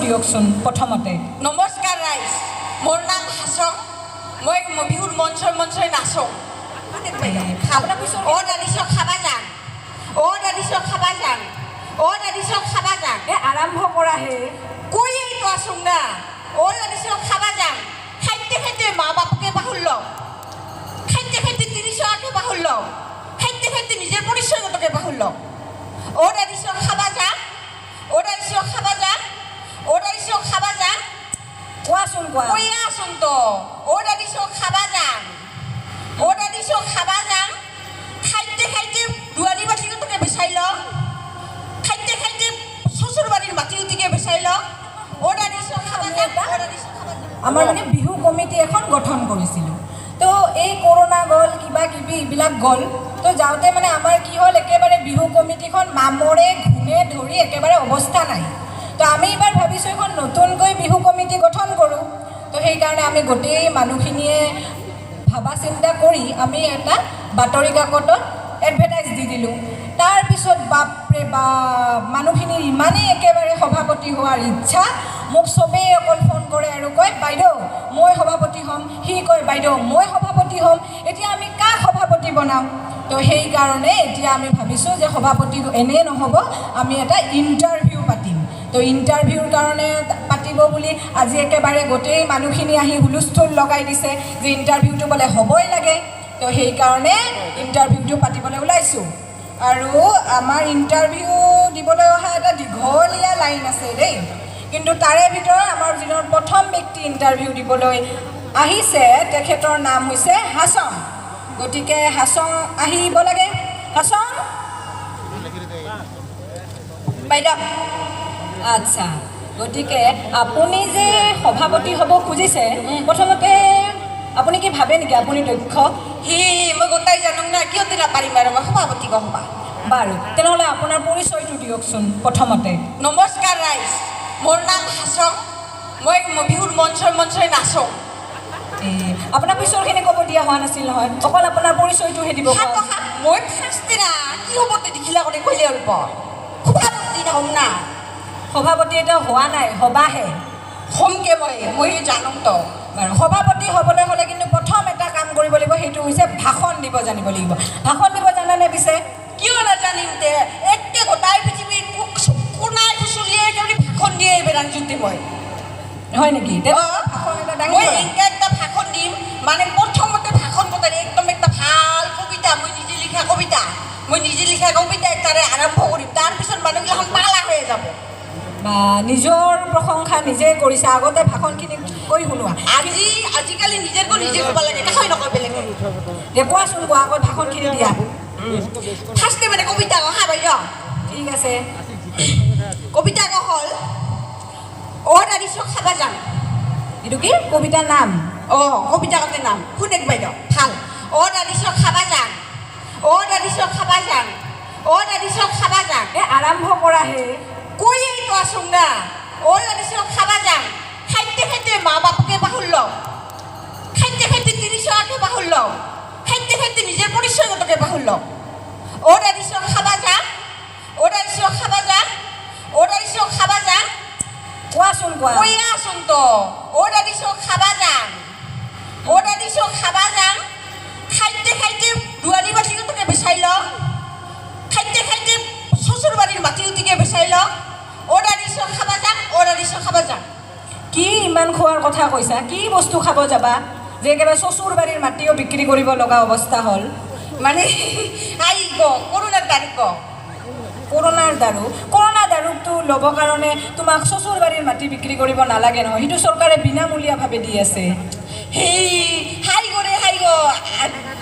দিয়কচোন প্ৰথমতে। নমস্কাৰ ৰাইজ, মোৰ নাম হাছং। মই বিহুৰ মঞ্চই মঞ্চই নাচোঁ। আপোনাৰ পিছৰ অ দাদিছ খাবা যাম, অ দাদিছ খাবা যাম, অ দাদিছ খাবা যাম। এই আৰম্ভ কৰাহে। কৈয়েই তো আছোং না। অ দাদিছ খাবা যাম, খাইতে খাইতে মা বাপকে পাহৰিল, খাইতে খাইতে 30 আকে পাহৰিল, খাইতে খাইতে নিজৰ পৰিচয়গতকে পাহৰিল। অ দাদিছ খাবা যাম, অ দাদিছ খাবা যাম, অ দাদিছ খাবা যাম। কোৱাচোন, কোৱা। কৈয়ে আছোং তো। অ দাদিছ খাবা যাম, অ দাদিছ খাবা যাম, খাইতে খাইতে দুৱাৰী মাটিটোকে বেচাই ল, খাইতে খাইতে শ্বশুৰ বাৰীৰ মাটি উঠিকে বেচাই ল। অ দাদিছ খাবা যাম, অ দাদিছ খাবা যাম। আমাৰ মানে বিহু কমিটি এখন গঠন কৰিছিলোঁ। তো এই কৰোণা গ'ল, কিবা কিবি এইবিলাক গ'ল। তো যাওঁতে মানে আমাৰ কি হ'ল, একেবাৰে বিহু কমিটিখন মামৰে ঘূণে ধৰি একেবাৰে অৱস্থা নাই। তো আমি এইবাৰ ভাবিছোঁ এখন নতুনকৈ বিহু কমিটি গঠন কৰোঁ। তো সেইকাৰণে আমি গোটেই মানুহখিনিয়ে ভাবা চিন্তা কৰি আমি এটা বাতৰি কাকতত এডভাৰটাইজ দি দিলোঁ। তাৰপিছত বাপৰে বাপ, মানুহখিনিৰ ইমানেই একেবাৰে সভাপতি হোৱাৰ ইচ্ছা, মোক চবেই অকল ফোন কৰে আৰু কয়, "বাইদেউ, মই সভাপতি হ'ম।" সি কয়, "বাইদেউ, মই সভাপতি হ'ম।" এতিয়া আমি কাক সভাপতি বনাম? তো সেইকাৰণে এতিয়া আমি ভাবিছোঁ যে সভাপতি এনেই নহ'ব, আমি এটা ইণ্টাৰভিউ পাতিম। তো ইণ্টাৰভিউৰ কাৰণে পাতিব বুলি আজি একেবাৰে গোটেই মানুহখিনি আহি হুলস্থুল লগাই দিছে যে ইণ্টাৰভিউটো বোলে হ'বই লাগে। তো সেইকাৰণে ইণ্টাৰভিউটো পাতিবলৈ ওলাইছোঁ। আৰু আমাৰ ইণ্টাৰভিউ দিবলৈ অহা এটা দীঘলীয়া লাইন আছে দেই, কিন্তু তাৰে ভিতৰত আমাৰ যিজন প্ৰথম ব্যক্তি ইণ্টাৰভিউ দিবলৈ আহিছে, তেখেতৰ নাম হৈছে হাছং। গতিকে হাছং আহিব লাগে। হাছং। বাইদেউ। আচ্ছা, গতিকে আপুনি যে সভাপতি হ'ব খুজিছে, প্ৰথমতে আপুনি কি ভাবে নেকি আপুনি দক্ষ? সি মই গোটাই জানো না, কিয় নাপাৰিম আৰু মই সভাপতি হ'বা? বাৰু, তেনেহ'লে আপোনাৰ পৰিচয়টো দিয়কচোন প্ৰথমতে। নমস্কাৰ ৰাইজ, মোৰ নাম হাছং। মই বিহুৰ মঞ্চই মঞ্চই নাচোঁ। এই আপোনাৰ পিছৰখিনি ক'ব দিয়া হোৱা নাছিল নহয়, অকল আপোনাৰ পৰিচয়টোহে দিব কোৱা। সাত সাত মই ফাৰ্ষ্ট না কি হ'ব দেখিলা কৰি কৈলে অল্প সভাপতি নহ'ম না? সভাপতি এতিয়া হোৱা নাই, হ'বাহে। হ'মকে মই মই জানো তো। বাৰু, সভাপতি হ'বলৈ হ'লে কিন্তু প্ৰথম এটা কাম কৰিব লাগিব, সেইটো হৈছে ভাষণ দিব জানিব লাগিব। ভাষণ দিব জানানে পিছে? কিয় নাজানিম তে? একে গোটাই পৃথিৱীৰ কোনাই খুচলিয়ে একেবাৰে ভাষণ দিয়ে এইবাৰ জুতি মই। হয় নেকি? অ। ভাষণ এটা দাঙি মই ধৰা। এনেকা একটা ভাষণ দিম, মানে প্ৰথমতে ভাষণ বতাৰে একদম একটা ভাল কবিতা, মই নিজে লিখা কবিতা, মই নিজে লিখা কবিতা তাৰে আৰম্ভ কৰিম। তাৰপিছত মানুহগিলাখন পাগলা হৈ যাব। বা, নিজৰ প্ৰশংসা নিজে কৰিছা। আগতে ভাষণখিনি কৈ শুনোৱা। আজিকালি নিজেৰ নিজে ক'ব লাগে, কাষৈ নকয় বেলেগে। দে, কোৱাচোন কোৱা, আগত ভাষণখিনি দিয়া। ফাৰ্ষ্টে মানে কবিতা কওঁ হা বাইদেউ। ঠিক আছে। কবিতা ক হ'ল, অ দাদিছ খাবা যাম। এইটো কি কবিতাৰ নাম? অ, কবিতা কতে নাম শুনেক বাইদেউ, ভাল। অ দাদিছ খাবা যাম, অ দাদিছ খাবা যাম, অ দাদিছ খাবা যাম। এই আৰম্ভ কৰাহে। কৈয়েই তো আছোং না। অ দাদিছ খাবা যাম, খাইতে খাইতে মা বাপকে পাহৰিল, খাইতে খাইতে 30 আকে পাহৰিল, খাইতে খাইতে নিজৰ পৰিচয়গতকে পাহৰিল। অ দাদিছ খাবা যাম, অ দাদিছ খাবা যাম, অ দাদিছ খাবা যাম। কোৱাচোন কোৱা। কৈয়ে আছোং তো। অ দাদিছ খাবা যাম, অ দাদিছ খাবা যাম, খাইতে খাইতে দুৱাৰী মাটিটোকে বেচাই ল, খাইতে খাইতে শ্বশুৰ বাৰীৰ মাটি উঠিকে বেচাই ল। অ দাদিছ খাবা যাম, অ দাদিছ খাবা যাম। কি ইমান খোৱাৰ কথা কৈছা? কি বস্তু খাব যাবা যে একেবাৰে শ্বশুৰ বাৰীৰ মাটিও বিক্ৰী কৰিব লগা অৱস্থা হ'ল? মানে আহিব কৰোণাৰ তাৰিখ। কৰোণাৰ দাৰু? কৰোণা দাৰুটো ল'বৰ কাৰণে তোমাক শ্বশুৰ বাৰীৰ মাটি বিক্ৰী কৰিব নালাগে নহয়, সেইটো চৰকাৰে বিনামূলীয়াভাৱে দি আছে। সেই হাই কৰে হাই গ,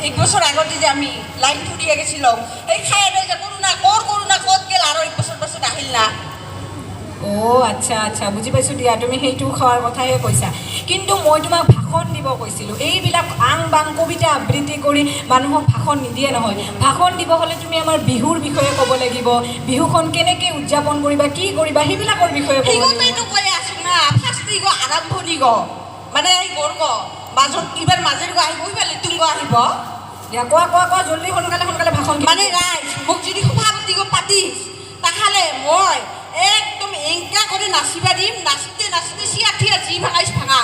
এক বছৰ আগতে যে আমি লাইন ফুৰিয়ে গেছিলো, সেই খাই ৰৈ যে কৰোণা কৰ কৰোণা ক'ত গেল আৰু এক বছৰ পাছত আহিল না। অ' আচ্ছা আচ্ছা, বুজি পাইছোঁ দিয়া, তুমি সেইটো খোৱাৰ কথাহে কৈছা। কিন্তু মই তোমাক ভাষণ দিব কৈছিলোঁ। এইবিলাক আং বাং কবিতা আবৃত্তি কৰি মানুহক ভাষণ নিদিয়ে নহয়। ভাষণ দিব হ'লে তুমি আমাৰ বিহুৰ বিষয়ে ক'ব লাগিব, বিহুখন কেনেকৈ উদযাপন কৰিবা, কি কৰিবা, সেইবিলাকৰ বিষয়ে ক'ব লাগিব। সিহঁতেতো কৈ আছো না, ফাৰ্ষ্ট গ আৰম্ভণি গ মানে এই গৰ গ মাজত কিবাৰ মাজেৰ গ আহিব, সিবাৰ লিটুং গ আহিব। দিয়া, কোৱা কোৱা কোৱা, জল্দি, সোনকালে সোনকালে ভাষণ। মানে ৰাইজ, মোক যদি সভাপতি গ পাতিছ তাহলে মই একদম এংকা কৰি নাচিবা দিম, নাচোতে নাচোতে চিয়া থিয়া যি ভাঙাইছ ভাঙা।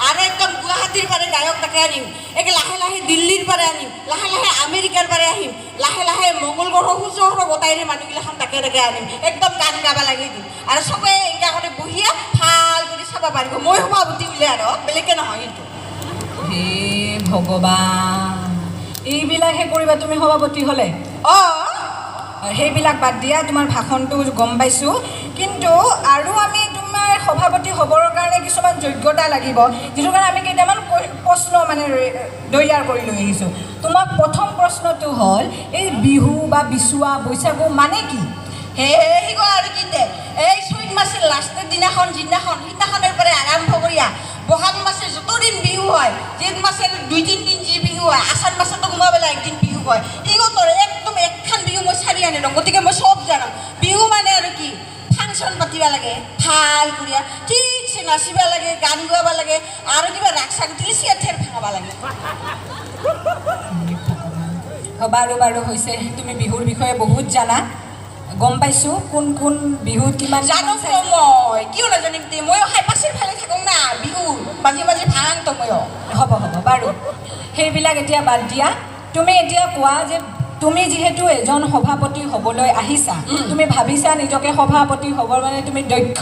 আৰু একদম গুৱাহাটীৰ পাৰে গায়ক তাকে আনিম, এক লাহে লাহে দিল্লীৰ পাৰে আনিম, লাহে লাহে আমেৰিকাৰ পাৰে আহিম, লাহে লাহে মংগল গ্ৰহ সূৰ্য গ্ৰহ গোটাইৰে মানুহগিলাখন তাকে তাকে আনিম, একদম গান গাবা লাগি দিম। আৰু চবে এংকা কৰি বহিয়া ভাল কৰি চাব পাৰিব। মই সভাপতি বোলে আৰু বেলেগকে নহয় কিন্তু। হে ভগৱান, এইবিলাকহে কৰিবা তুমি সভাপতি হ'লে? অঁ। সেইবিলাক বাদ দিয়া, তোমাৰ ভাষণটো গম পাইছোঁ। কিন্তু আৰু আমি তোমাৰ সভাপতি হ'বৰ কাৰণে কিছুমান যোগ্যতা লাগিব, যিটো কাৰণে আমি কেইটামান প্ৰশ্ন মানে তৈয়াৰ কৰি লৈ আহিছোঁ। তোমাক প্ৰথম প্ৰশ্নটো হ'ল, এই বিহু বা বিচুৱা বৈশাগু মানে কি? হে শিকো আৰু কি তে, এই চৈত মাসের লাস্টের দিনাখন যিদিনাখন সিদিনাখনের পরে আরম্ভ করিয়া বহাগ মাসের যতদিন বিহু হয়, জেঠ মাসের 2-3 দিন যি বিহু হয়, আষাঢ় মাসতো সোমাবেলা একদিন বিহু হয়, ইগতর একদম একখান বিহু মই চাৰি আনি লওঁ। গতিকে মই চব জানো। বিহু মানে আৰু কি, ফাংচন পাতিবা লাগে, ভাল কৰিয়া ঠিকছে নাচিবা লাগে, গান গোৱাব লাগে, আৰু কিবা ৰাগ চাগ দিলে চিয়াৰ ঠেৰ ভাঙাব লাগে। বাৰু বাৰু হৈছে, তুমি বিহুৰ বিষয়ে বহুত জানা, গম পাইছোঁ। কোন কোন বিহুত কিমান জানো তো মই, কিয় নাজানিম তে, ময়ো খাই পাচিৰ ফালে থাকোঁ না, বিহু মাজে মাজে ভাঙ তো ময়ো। হ'ব হ'ব, বাৰু সেইবিলাক এতিয়া বাদ দিয়া। তুমি এতিয়া কোৱা যে তুমি যিহেতু এজন সভাপতি হ'বলৈ আহিছা, তুমি ভাবিছা নিজকে সভাপতি হ'বৰ মানে তুমি দক্ষ।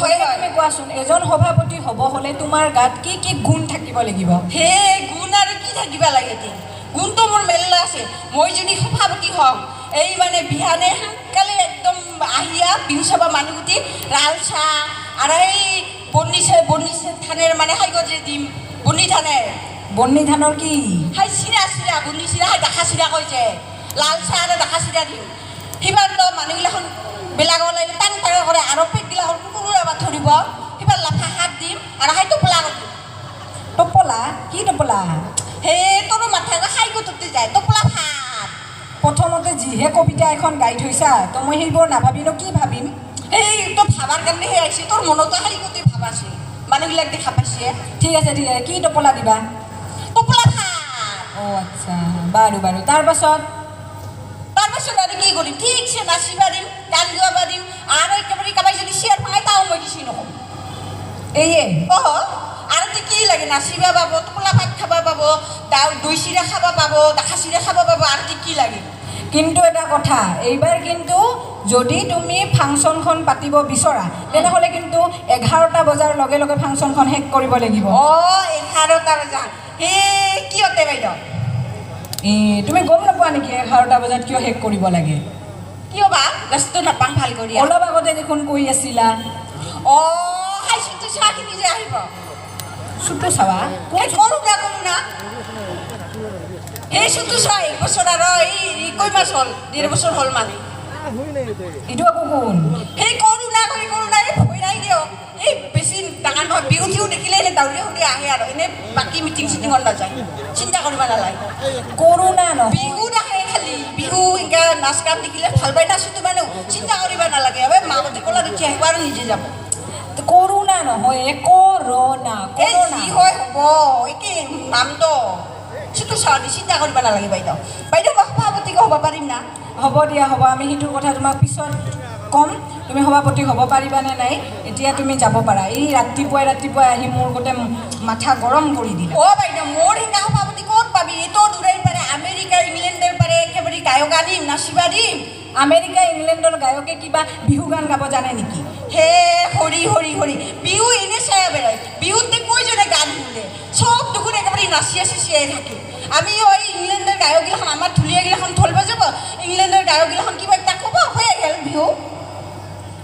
হয়, হয়। তুমি কোৱাচোন, এজন সভাপতি হ'ব হ'লে তোমাৰ গাত কি কি গুণ থাকিব লাগিব? হে গুণ আৰু কি থাকিব লাগে তে, গুণটো মোৰ মেল্লা আছে। মই যদি সভাপতি হওঁ, এই মানে বিহানে সোনকালে একদম আহিয়া বিহু চাব মানুহগুটি লাল চাহ আৰু এই বনি ধানেৰ মানে হাইগত যে দিম বনি ধানেৰ। বনি ধানৰ কি? হাই চিৰা চিৰা বনি চিৰা, হাই ডাখা চিৰা কয় যে, লাল চাহ আৰু ডাখা চিৰা দিম। সিবাৰ তো মানুহগিলাখন বেলাগ ওলাই টাং টাং কৰে আৰু পেটগিলাখন কুকুৰ এবাৰ ধৰিব, সিবাৰ লাফা শাক দিম আৰু হাই টোপলা দিম। টোপলা? কি টোপলা? সেই তোৰো মাথা খাই গোটতে যায় টোপলা ভাত। প্ৰথমতে যিহে কবিতা এখন গাই থৈছা, তো মই সেইবোৰ নাভাবিনো কি ভাবিম? সেই তোৰ ভাবাৰ কাৰণেহে আহিছে, তোৰ মনতো খাই গোটেই ভাব আছে, মানুহবিলাক দেখা পাইছে। ঠিক আছে ঠিক আছে, কি টোপলা দিবা? টোপলা ভাত। অ' আচ্ছা, বাৰু বাৰু, তাৰপাছত? তাৰপাছত আৰু কি কৰিম, ঠিকছে নাচিবা দিম, গান গোৱাবা দিম, আৰু একেবাৰে কাৰোবাই যদি চিয়াৰ ভাঙাই তাও মই কিছু নক'ম। এইয়ে? অঁ, আৰু কি লাগে, নাচিবা পাব, টোপলা ভাত খাব পাব, দৈ চিৰা খাব পাব, ডাখা চিৰা খাব পাব, আৰু কি লাগে? কিন্তু এটা কথা, এইবাৰ কিন্তু যদি তুমি ফাংচনখন পাতিব বিচৰা, তেনেহ'লে কিন্তু 11টা বজাৰ লগে লগে ফাংচনখন শেষ কৰিব লাগিব। অঁ, 11টা বজা? সেই কিয়তে বাইদেউ? এই তুমি গম নোপোৱা নেকি 11টা বজাত কিয় শেষ কৰিব লাগে? কিয় বা গছটো নাপাওঁ ভাল কৰি। অলপ আগতে দেখোন কৈ আছিলা। অঁ, খাইছোঁতো চাহখিনি যে আহিব। চুটো চাৱা? কৰোঁ না কৰোঁ না, সেই চুটো চাহ এক বছৰ আৰু এই কেই মাস হ'ল, 1.5 বছৰ হ'ল মানে। এইটো আকৌ কোন? সেই কৰোণা কৰি কৰোণা, এই ভয় নাই দিয়ক, এই বেছি ডাঙৰ নহয়, বিহু চিহু দেখিলে এনে দাউৰি সৰি আহে আৰু এনে বাকী মিটিং চিটিঙত নাযায়, চিন্তা কৰিব নালাগে। কৰোণা নহয়। বিহু নাহে খালি, বিহু এনেকা নাচ গান দেখিলে ভাল পায় নাচোতো মানুহ, চিন্তা কৰিব নালাগে। এই মাকতে ক'লাত উঠি আহিব আৰু নিজে যাব। কৰোণা নহয়, কৰোণা। এই যি হয় হ'ব, একে নামটো চুটো চাউনি, চিন্তা কৰিব নালাগে বাইদেউ। বাইদেউ মই সভাপতিকে হ'ব পাৰিম না? হ'ব দিয়া হ'ব, আমি সেইটোৰ কথা তোমাক পিছত ক'ম, তুমি সভাপতি হ'ব পাৰিবানে নাই। এতিয়া তুমি যাব পাৰা। এই ৰাতিপুৱাই ৰাতিপুৱাই আহি মোৰ গোটেই মাথা গৰম কৰি দিলা। অ' বাইদেউ, মোৰ সেনেকা সভাপতি ক'ত পাবি? এইটো দূৰৰ পাৰে, আমেৰিকা ইংলেণ্ডৰ পাৰে একেবাৰে গায়ক আনিম, নাচিবা দিম। আমেৰিকা ইংলেণ্ডৰ গায়কে কিবা বিহু গান গাব জানে নেকি? হে হৰি হৰি হৰি, বিহু এনে চাই বেড়াই, বিহুতে কৈজনে গান শুনে, চব দেখোন একেবাৰে নাচি নাচি চিয়াই থাকে। আমি ওই ইংলেণ্ডৰ গায়কগিলাখন আমাৰ ঢুলীয়াগিলাখন ঢোল বাজাব, ইংলেণ্ডৰ গায়কগিলাখন কিবা এটা ক'ব, হৈ গ'ল বিহু।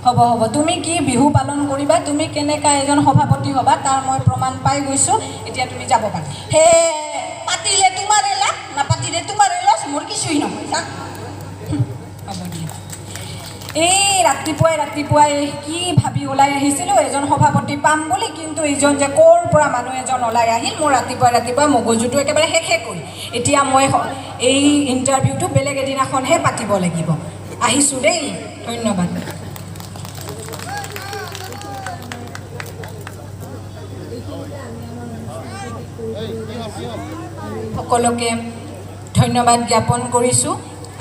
হ'ব হ'ব, তুমি কি বিহু পালন কৰিবা, তুমি কেনেকুৱা এজন সভাপতি হ'বা তাৰ মই প্ৰমাণ পাই গৈছোঁ। এতিয়া তুমি যাব পাৰা। হে পাতিলে তোমাৰে লাভ, নাপাতিলে তোমাৰে লছ, মোৰ কিছুই নহয়। যা। হ'ব দিয়া। এই ৰাতিপুৱাই ৰাতিপুৱাই কি ভাবি ওলাই আহিছিলোঁ এজন সভাপতি পাম বুলি, কিন্তু এইজন যে ক'ৰ পৰা মানুহ এজন ওলাই আহিল, মোৰ ৰাতিপুৱাই ৰাতিপুৱাই মগজুটো একেবাৰে শেষে কৰি। এতিয়া মই এই ইণ্টাৰভিউটো বেলেগ এদিনাখনহে পাতিব লাগিব। আহিছোঁ দেই, ধন্যবাদ। সকলোকে ধন্যবাদ জ্ঞাপন কৰিছোঁ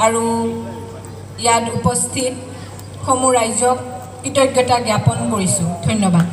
আৰু ইয়াত উপস্থিত সমূহ ৰাইজক কৃতজ্ঞতা জ্ঞাপন কৰিছোঁ। ধন্যবাদ।